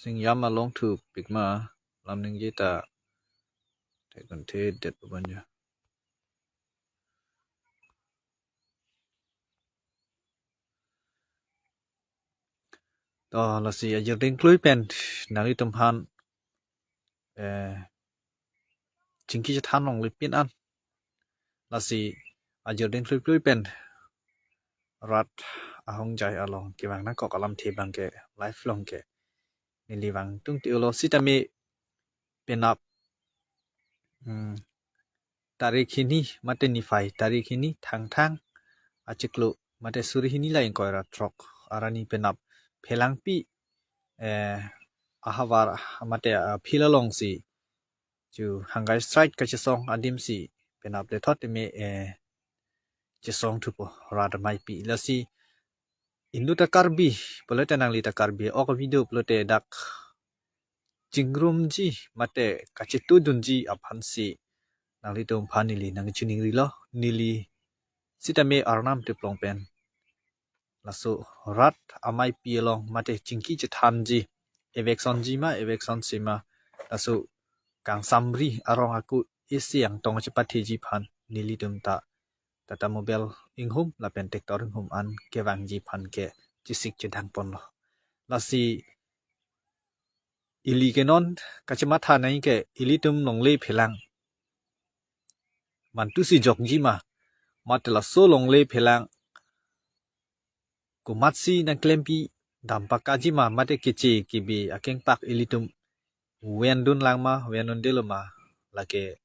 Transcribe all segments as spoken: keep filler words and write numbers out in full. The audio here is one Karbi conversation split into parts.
Singjam along thupik ma, lam ningje ta thek kan the det pabanjo. To lasi ajir ding klui pen nanglitum aphan eh chingki chethan longle pin an. Lasi ajir ding klui klui pen rat ahongjai along kevang nangkok alamthe abangke live along ke neli vangtung ti-olo sitame penap hmm, tarik hini mate niphai tarik hini Thangthang achiklo mate suri hini la ingkoi ra throk arni penap Phelangpi eh ahavar mate ah, phila longsi chu hunger strike kachesong adimsi penap le thot teme eh chesong thupo rat amaipi lasi inut ta Karbi pulote nangli ta Karbi ok video pulote dak chingrumji mate kachetudunji aphansi nanglitum aphan neli nangchiningrilo neli sitame arnam teplong pen laso rat amaipi along mate chingki chethanji eviction ji ma eviction si ma laso kangsamri arong aku isi angtong chepatheji aphan nelitum ta Tata Mobile inghum lapen tractor inghum an kevangji aphan ke chesik chedang ponlo. Lasi ili ke non kachematha nai ke ilitum longle Phelang mantusi jokji ma mate laso longle Phelang komatsi nangklempi dam pakaji ma mate keche kebe akengpak ilitum vendun lang ma vendundelo ma lake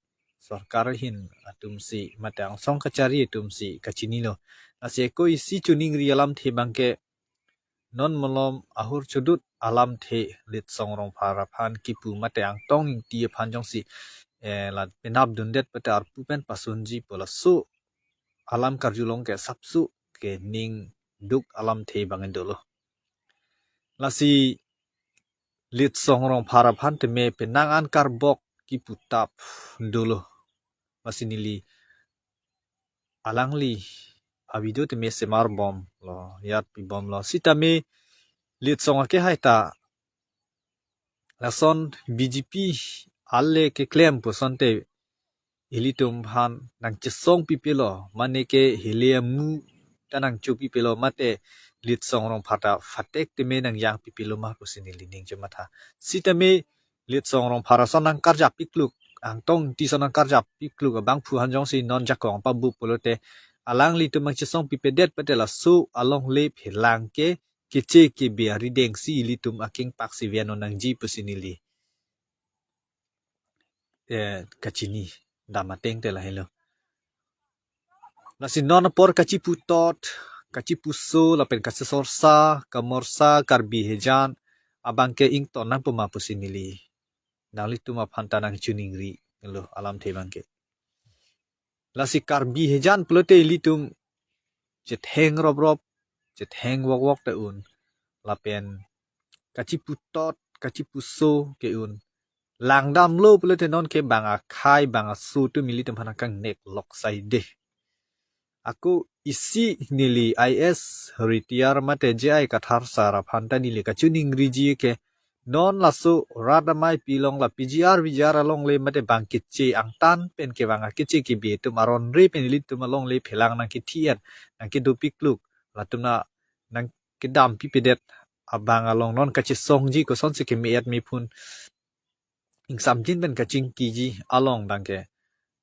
sorkar ahin atumsi mate angsong kachari atumsi kachinilo. Lasi ako isi chiningri alamthe abangke non malom ahur chodut alamthe Litsong Rongphar aphan kipu mate Angtong Ingti aphan jongsi eh, la penap dundet pate arpu pen pasunji pu laso alam karjulong ke sapsu ke ning duk alamthe abang dolo. Lasi Litsong Rongphar aphan teme penang an karbok kipu tap dolo. Lasi neli alangli avideo teme semar bomlo, yat pi bomlo. Sitame Litsong akehai ta lason B J P ale keklem pusonte ilitum aphan nangchesong pipelo, mane ke hile amu ta nangcho pipelo, mate Litsong Rongphar ta phatek teme nangjang pipelo ma pusi neli ning chematha. Sitame Litsong Rongphar ason nangkarjap pikluk, Angtong Ingti ason nangkarjap pikluk abangphu aphan jongsi non jakong pabu pulote alanglitum nangchesong pipedet pate laso alongle Phelang ke keche kebe arideng si ilitum akengpak si vian nangji pusi neli eh, kachini dam ateng te lahelo. Lasi non apor kachiputot, kachipuso, lapen kachisorsa, kamorsa, Karbi hejan abangke ington nangpo ma pusi neli nanglitum aphan ta nangchiningrilo alamthe abangke. Lasi Karbi hejan pulote ilitum chetheng roprop, chetheng wokwok ta un. Lapen kachiputot, kachipuso ke un. Langdamlo pulote non ke bang akhai, bang aso atum ilitum aphan kangnek lok saide. Ako isi neli I S retire mate J I Kathar sir aphan ta neli kachiningriji ke non laso rat amaipi along la P G R V G R alongle mate bang keche angtan pen kevang akeche kebe atum aron re pen ilitum alongle Phelang nangkethi-et nangkedo pikluk latum na nangkedam pipedet abang along non kachesongji kosonsi keme-et mephun ingsamjin pen kachingkiji along abangke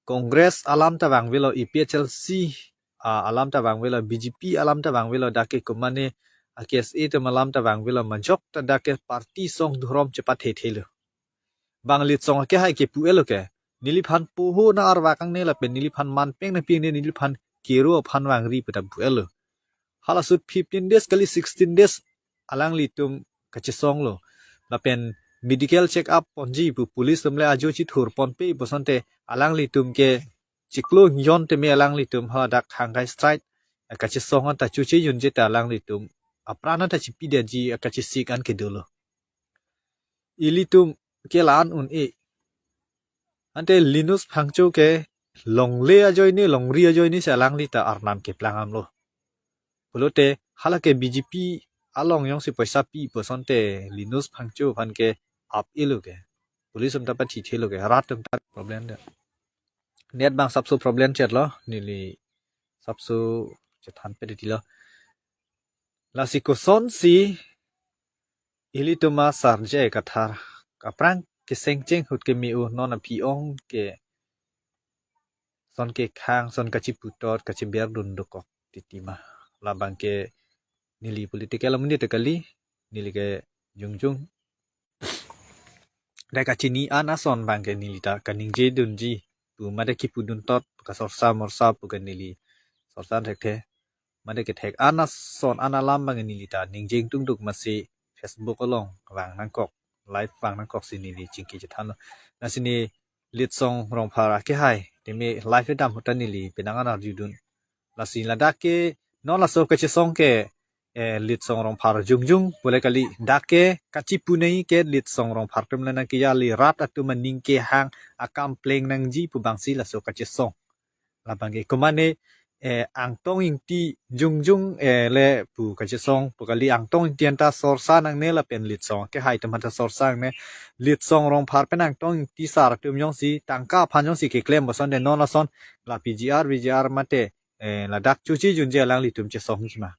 Congress alam ta vangvelo, A P H L C ah, alam ta vangvelo, B J P alam ta vangvelo, dak ke komane a K S A atum alam ta vangvelo, majok ta dak ke party song dhorom chepathethelo. Bang Litsong akehai ke pu-etlo ke, neliphan poho nang-arvak nangne lapen neliphan manpeng nangpi nangne, neliphan kero aphan vangri pu ta pu-etlo. Halaso fifteen days kali sixteen days alanglitum kachesonglo. Lapen medical check up ponji pu police atum le ajo chithur ponpe pusonte alanglitum ke chiklo yon teme alanglitum haladak hunger strike kachesong anta choche yunje ta alanglitum apran anta chipidetji kachesik an kedolo. Ilitum ke la-an un-e. Ante Linus Phangcho ke longle ajoine, longri ajoine si alangli ta arnam keplang damlo. Pulote hala ke B J P along jongsi poisa pi pu asonte Linus Phangcho aphan ke ap-elo ke. Police atum ta pathi thelo ke, rat atum ta problem de. Net abang sapso problem chetlo, neli sapso chethan pet tilo. Lasi kosonsi ilitum asar J I Kathar aphrang kesengcheng ahut keme-o, non aphi-ong ke son kekhang, son kachiputot, kachiberdun dokok titi ma. Labang ke neli political amonit kali, neli ke jongjong. Dai kachini an ason abang ke neli ta kaningje dunji pu mate kipudun tot, kasorsa morsa pu ke neli sorsa thekthe. Mate kethek an ason an alam abang ke neli ta ningje ingtungduk, masi Facebook along vang nangkok, live vang nangkok si neli chingki chethanlo. Lasi ne Litsong Rongphar akehai teme live dam ahut ta neli penang an arjudun. Lasi ladak ke non laso kachesong ke, eh, Litsong Rongphar jongjong pule kali, dak ke kachipu nangji ke Litsong Rongphar atum le nangkejali, rat atum aning kehang, akam pleng nangji pu abangsi laso kachesong. Labang ke komane, eh, Angtong Ingti jongjong, eh, le pu kachesong pu kali, Angtong Ingti anta sorsa nangne lapen Litsong akehai atum anta sorsa nangne. Litsong Rongphar pen Angtong Ingti sar atum jongsi tangka aphan jongsi keklem pu asonte non ason la P G R, V G R mate, eh, ladak choche junje alanglitum chesongji ma.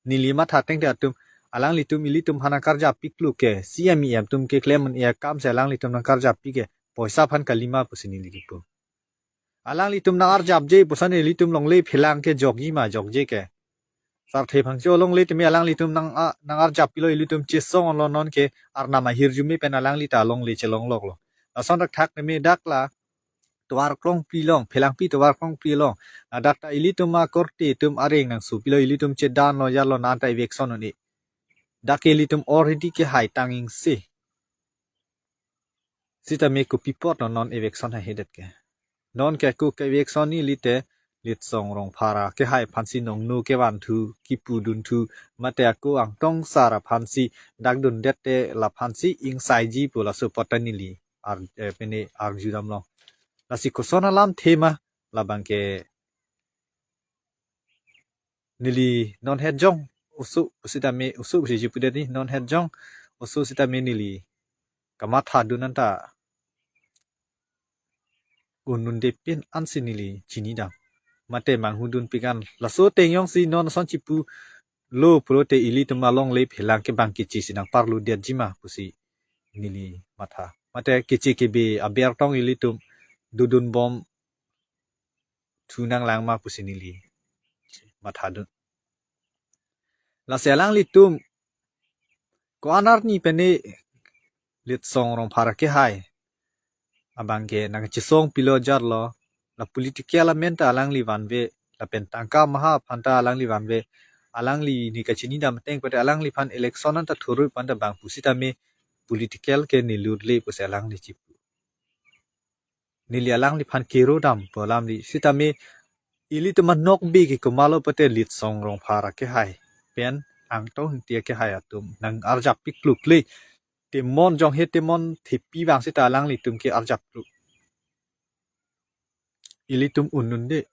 Neli matha tengte atum, alanglitum ilitum aphan nangkarjap piklo ke, C M E M atum keklem e akam si alanglitum nangkarjap pik ke, poisa aphan kali ma pusi neli kipu. Alanglitum nangarjapje pu asonte ilitum longle phelang kejokji ma, jokje ke. Sarthe Phangcho longle teme alanglitum nang a, nangarjap pilo, ilitum chesonglo, non ke Arnam ahirjume pen alangli ta longle chelongloklo. Lason thakthak teme dak la tovar Klongpri along, Phelangpi tovar Klongpri along, ladak ta ilitum akorte atum areng nangso pilo, ilitum chedanlo, jarlo, non anta eviction un-e. Dak ke ilitum already kehai tang ingse. Sitame kopi apot non non eviction haihedet ke. Non ke ako ke eviction ni lite Litsong Rongphar akehai aphansi nongno kevanthu, kipudunthu, mate ako Angtong sar aphansi dakdundet te laphansi ingsaiji pu laso apot ta neli ar, eh, pene arjudamlo. Lasi koson alamthe ma labang ke neli non het jong oso sitame, oso pusi jipudet ni, non het jong oso sitame neli kamathadun anta un-unde pen ansi neli chinidam mate manghudun pik an. Laso ateng jongsi non ason chipulo pulote ilitum alongle phelang ke abang keche si nangparlodetji ma pusi neli matha. Mate keche kebe aber tong ilitum dodunbomthu nanglang ma pusi neli mathadun. Lasi alanglitum ko-an arni pene Litsong Rongphar akehai abang ke nangchesong pilo jarlo, la political amen ta alangli vanve, lapen tangka maha aphan ta alangli vanve, alangli ne kachinidam ateng pute alangliphan election anta thurui pu anta bang pusitame political ke ne lurle pusi alangli chipu. Neli alangliphan kero dam pu alam di. Sitame ilitum anokbe ke komatlo pute Litsong Rongphar akehai pen Angtong Ingti akehai atum nangarjap pikluk le. Temon jong he temon thepi vang sita alanglitum ke arjapkluk. Ilitum un-unde.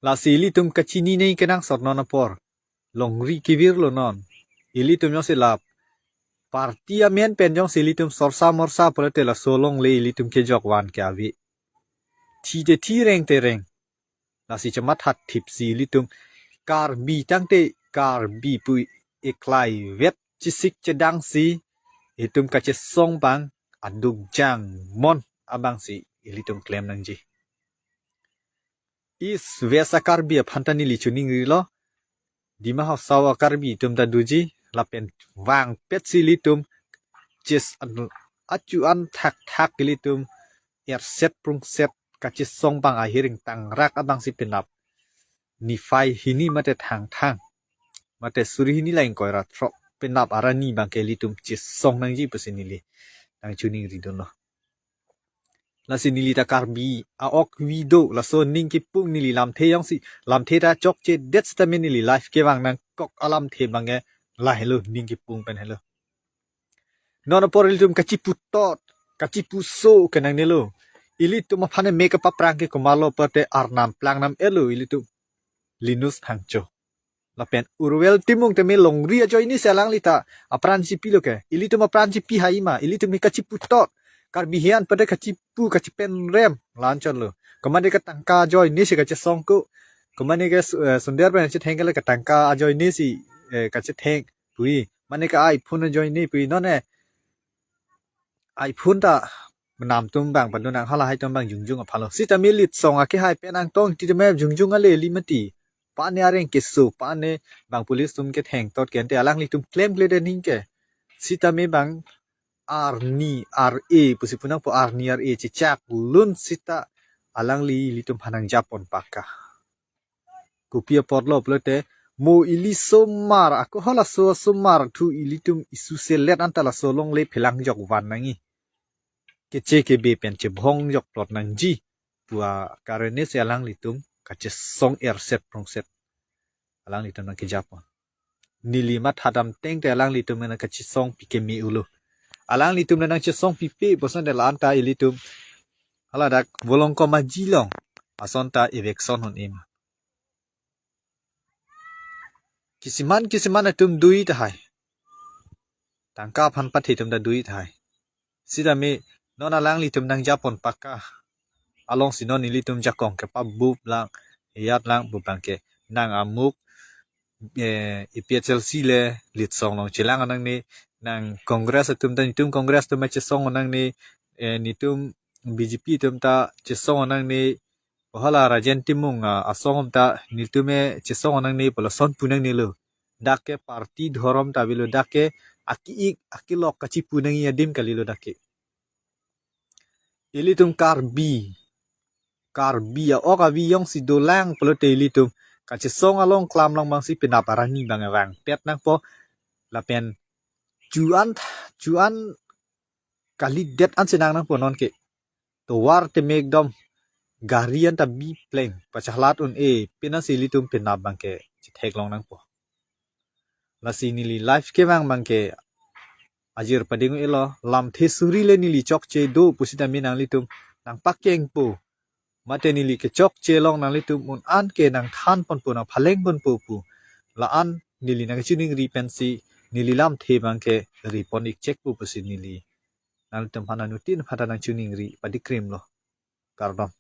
Lasi ilitum kachinine kenangsot non apor. Longri kevirlo non. Ilitum jongsi la party amen pen jongsi ilitum sorsa morsa pulote laso alongle ilitum kejok van ke ave. Thi te thi, reng te reng. Lasi chemathathipsi ilitum Karbi tangte Karbi pu eklai vet chisik chedangsi itum kachesong abang aduk jang mon abangsi ilitum klem nangji. East West a-Karbi aphan ta neli choningrilo. Dima Hasao a-Karbi atum ta doji, lapen vangpetsi ilitum chis an, achu an thakthak ilitum erset prungset kachesong abang ahiring tangrak abangsi penap niphai hini mate thangthang mate suri hini la ingkoi ra throk penap arni abang ke ilitum chesong nangji pusi neli nangchoningridunlo. Lasi neli ta Karbi a-ok video laso ning kipung neli lamthe jongsi, lamthe ta chokchedet sitame neli live kevang nangkok alamthe abang ke lahelo, ning kipung pen helo. Non apor ilitum kachiputot, kachipuso kenangnelo. Ilitum aphan me kapaprang ke komatlo pute Arnam plangnam-etlo ilitum Linus Phangcho. Lapen Urwel Timung tame longri ajoine si alangli ta apran chipilo ke. Ilitum apran chipi hai ma, ilitum ke kachiputot. Karbi hian pada kachipu, kachipenrem la-an chotlo. Komane ke tangka ajoine si kachesong ko. Komane ke su-, eh, sundar pen chetheng ke le ke tangka ajoine si, eh, kachetheng pu-i. Mane ke iPhone ajoine pu-i. Non e iPhone ta menam atum bang padu nang halahai atum bang jongjong aphanlo. Sitame litsong akehai pen angtong titame jongjong ale li mati. Pane areng keso, pane bang police atum ketheng tot ke ante alanglitum klemkle den hing ke. Sitame bang arni ar-e pusi pu nangpo, arni ar-e chechak lun sita alangli ilitum aphan nangjapon pakka. Kopi apotlo pulote mo ili osomar, ako halaso osomar thu ilitum isuselet anta laso longle phelang jok van nangji. Keche kebe pen chebhong jok plot nangji pu akhei arni si alanglitum kachesong erset prongset. Alanglitum nangkejapon. Neli matha damteng te alanglitum nangkachesong pi keme ulo. Alanglitum nangchesong pipe puson te la-an ta ilitum haladak Volongkom Aji along ason ta eviction un-e ma. Kisiman kisiman atum do-i tahai. Tangka aphan pathe atum ta do-i tahai. Sitame non alanglitum nangjapon pakka. Alongsi non ilitum jakong kepabup lang, iyat lang pu bang ke nang amuk, eh, APHLC le litsong along chelang nangne, nang Congress atum ta, netum Congress atum chesong nangne, eh, netum BJP atum ta chesong nangne, hala Rajen Timung, ah, asong atum ta netum chesong nangne pu lason pu nangnelo. Dak ke party dhorom ta avelo, dak ke aki-ik akilok kachipu nangji adim kalilo dak ke. Ilitum Karbi, Karbi a-ok avi jongsi dolang pulote ilitum kachesong along klam lang bangsi penap arni bang vangpet nangpo. Lapen chuan chuan kalidet ansi nang nangpo non ke. Tovar tame ekdom gari anta bipleng pachahlat un-e, penasi ilitum penap bang ke chetheklong nangpo. Lasi neli live kevang bang ke ajir pading elo, lamthe suri le neli chokche do pusitame nanglitum nangpakengpo. Mate neli kechokche along nanglitum un-an ke nangthanponpo, nangphalengponpo pu. La-an neli nangchiningri pensi neli lamthe bang ke ripon-ik chekpo pusi neli nanglitum aphan anuttin aphan ta nangchiningri padikrimlo. Kardom.